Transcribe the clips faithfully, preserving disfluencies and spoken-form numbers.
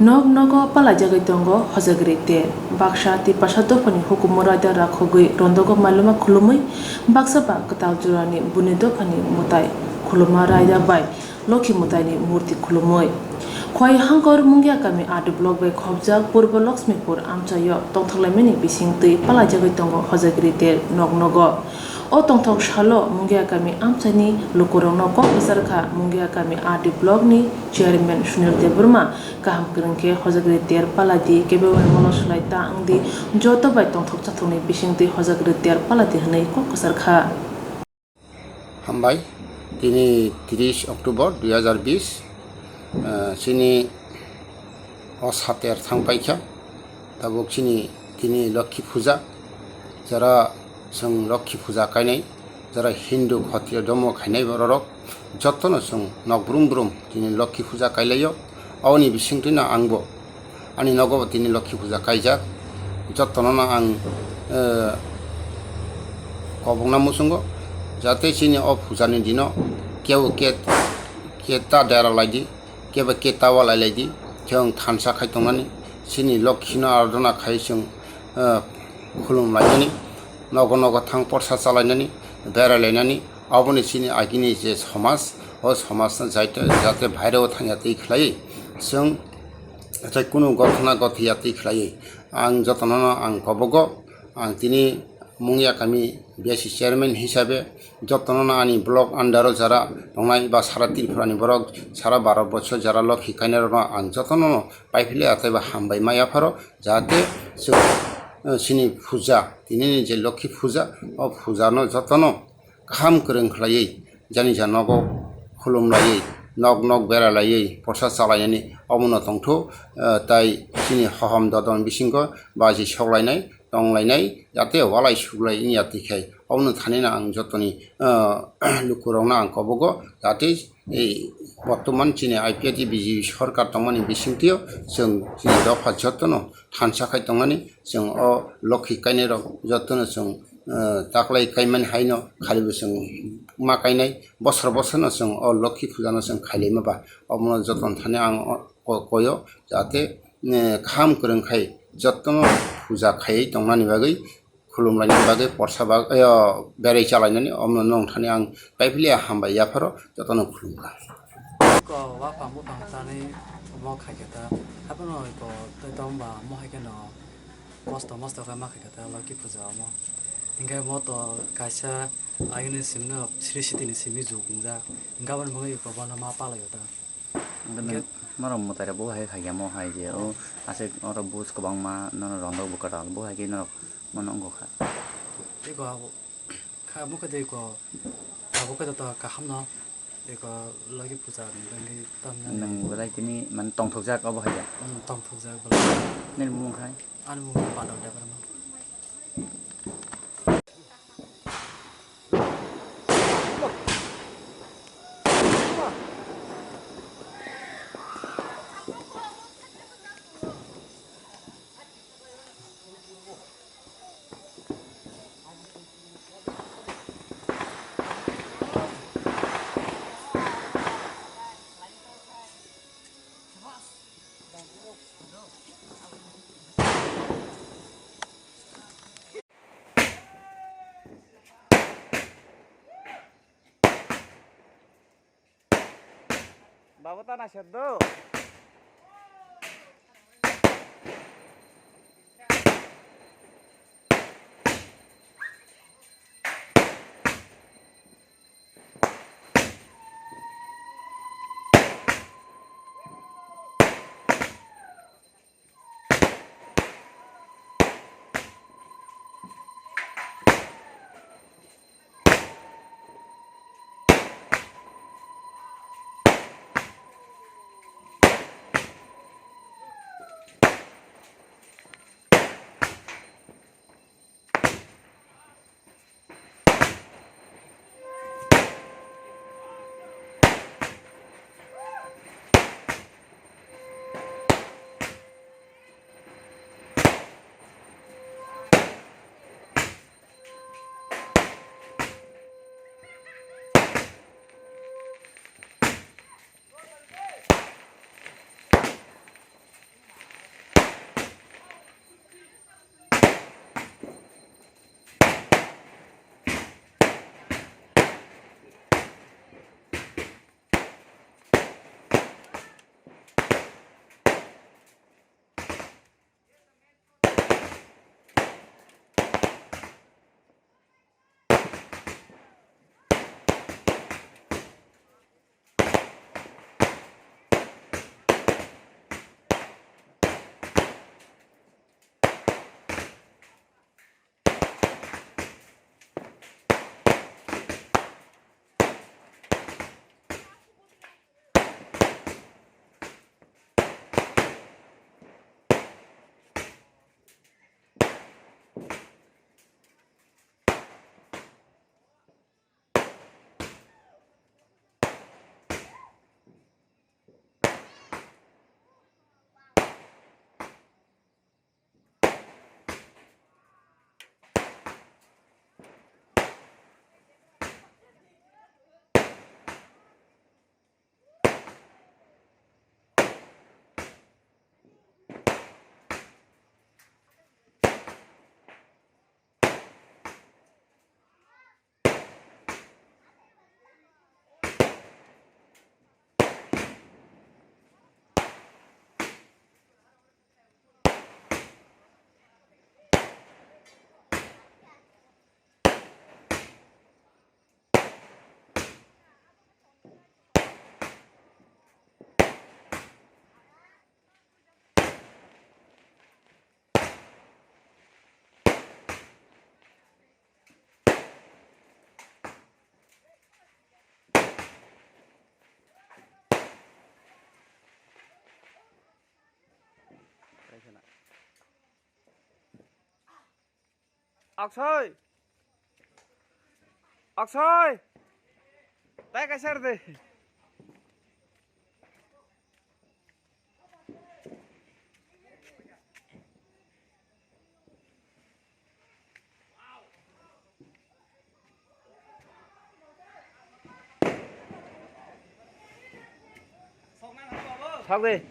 Nok nogo palajagwi tongo Hojagiri ter. Baksa Tiprasa dophani hukumu raida rakhogwi rondogo maluma khulumwi baksa ba kwtal jorani buini dophani mwtai khuluma raida bai Lokhi mwtaini murti khulumwi. Khowai Hangkor Mungia kami R D block bai khopjak Purbo Lakshmipur amchaio tongthoklaimani bisingtwi palajagwi tongo Hojagiri ter nok nogo. O tongthok salo Mungia kami amchaini lukurokno kok kwchar kha Mungia kami R D blockni chairman Sunil Debbarma. Kaham kwrwng khe Hojagiri ter paladi, kebo bai molo swlai ta wngdi, joto bai tongthok chathokni bisingtwi Hojagiri ter paladi hwnwi kok kwchar kha. Hambai, tini tris October dui hazar bis, eh, chini o sater thang paikha, tabuk chini tini Lokhi Puja, jara chwng Lokhi Puja kainai, jara Hindu Khotriyo domo khainai bororok, jotono chwng nok brum brum tini Lokhi Puja kailaio, aboni bisingtwino angbo. Ani nogo bo tini Lokhi Puja kaijak. Jotono no ang, eh, kobokna muchungo, jate chini o pujani dino kebo ke, ke ta dera laidi, kebo ke ta walai laidi, khe ang thansa khai tongnani, chini Lokhi no aradhana khai chwng, eh, khulum lainani, nogo nogo thang porsa chalainani, berai lainani, aboni chini agini je somaj, o somaj no jaite, jate baire o thangya twi khlai chwng Tei kunu gothana gothiya twi khlaiwi ang jotono no ang kobogo. Ang tini Mungia kami B S C chairman hisabe jotono no ani block under o jara tongnai ba sara Tripura ni borok sara baro bochor jara Lokhi kainai rok no ang jotono no paiphile ataiba hambai ma yapharo, jahate chwng, eh, chini puja, tini ni je Lokhi puja, o puja no jotono kaham kwrwng khlaiwi, jani ja nogo khulum laiwi, nok nok bera laiwi, porsa chalainani omono tongthu, eh, tai chini hohom dodon bisingo baji soklainai, tonglainai, jate walai suklai wngya twi khai. Omono thanino ang jotoni, eh, lukurokno ang kobogo, jate ei bortoman chini I P F T B J P sorkar tongmani bisingtwio chwng chini dopha jotono thansa khai tongnani, chwng o Lokhi kainai rok jotono chwng, eh, taklai kaimani haino khalibo chwng ma kainai, bosor bosor no chwng o Lokhi puja no chwng khailaima ba, omono jotono thani ang o ko-, koyo, jate, eh, kaham kwrwng khai jotono puja khaiwi tongnani bagwi, khulumlaini bagwi, porsa bag-, eh, berai chalainani omono nwng thani ang paiphile hambai yapharo jotono khulumkha. Ko waphang buphang tanwi omo khaikhe ta, haphano ko tei tongba omo hai kheno kosto mosto khe ma khaikhe ta Lokhi puja omo. Hinkhe mo to kaisa ayuni simno sri sitini simi juk wngjak. Hinkhe aboni bagwi ko bono ma palaio ta. Hinkhe hinkhe norok mwtai rok bo hai khaikhe mo hai je o aswk oro buj kwbangma nono rondok bo kwtal bo hai khe norok mano wngkha. Tei ko abo Kha, omo khe tei ko, abo khe to kaham no, tei ko Lokhi puja ni bagwi tamni. Nwng belai tini mane tongthokjak obo hai ya? Hmm, tongthokjak belai. Nini bumung khai? Ani bumung Badal Debbarma. Babu ta naisir do. Aksoi! Aksoi! Tai kaisa rw de. Thak de.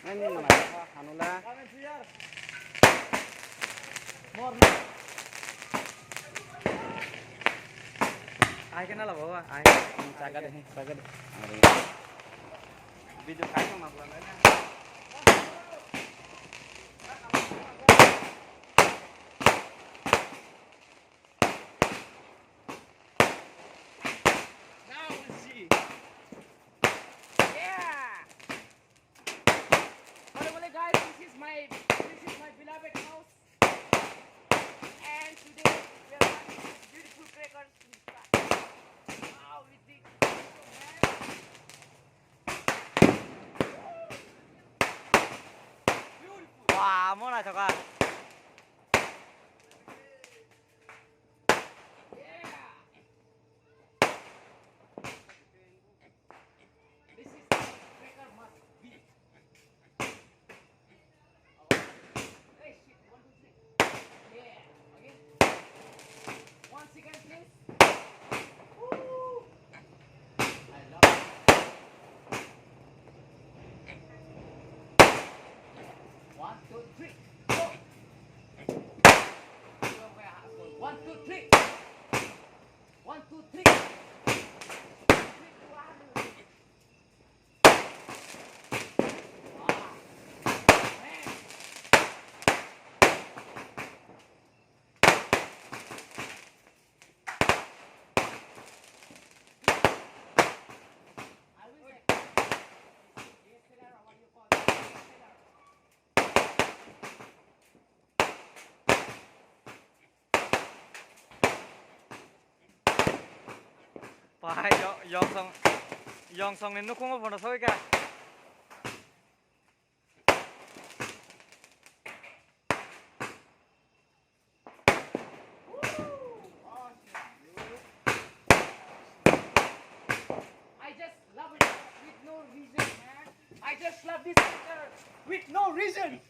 Ani mana ka hanula. Ai kana la baba, ai. Chaga de, chaga de. Video kai tong na bulan na. Now we'll see. Yeah. Hello, hello, guys. This is my, this is my beloved house. And today we are having this beautiful crackers with fries. Wow, with this. Beautiful. Wow, mona thoka. Yeah. This is cracker must be. Hey, shit. One, two, three. Yeah. Again. Once again, please. Woo! I love it. One, two, three. Go. One, two, three. One, two, three. Pahai yo-, yong song, yong song ni nukhungo phono soi kha. I just love it with no reason, man. I just love this cracker with no reason.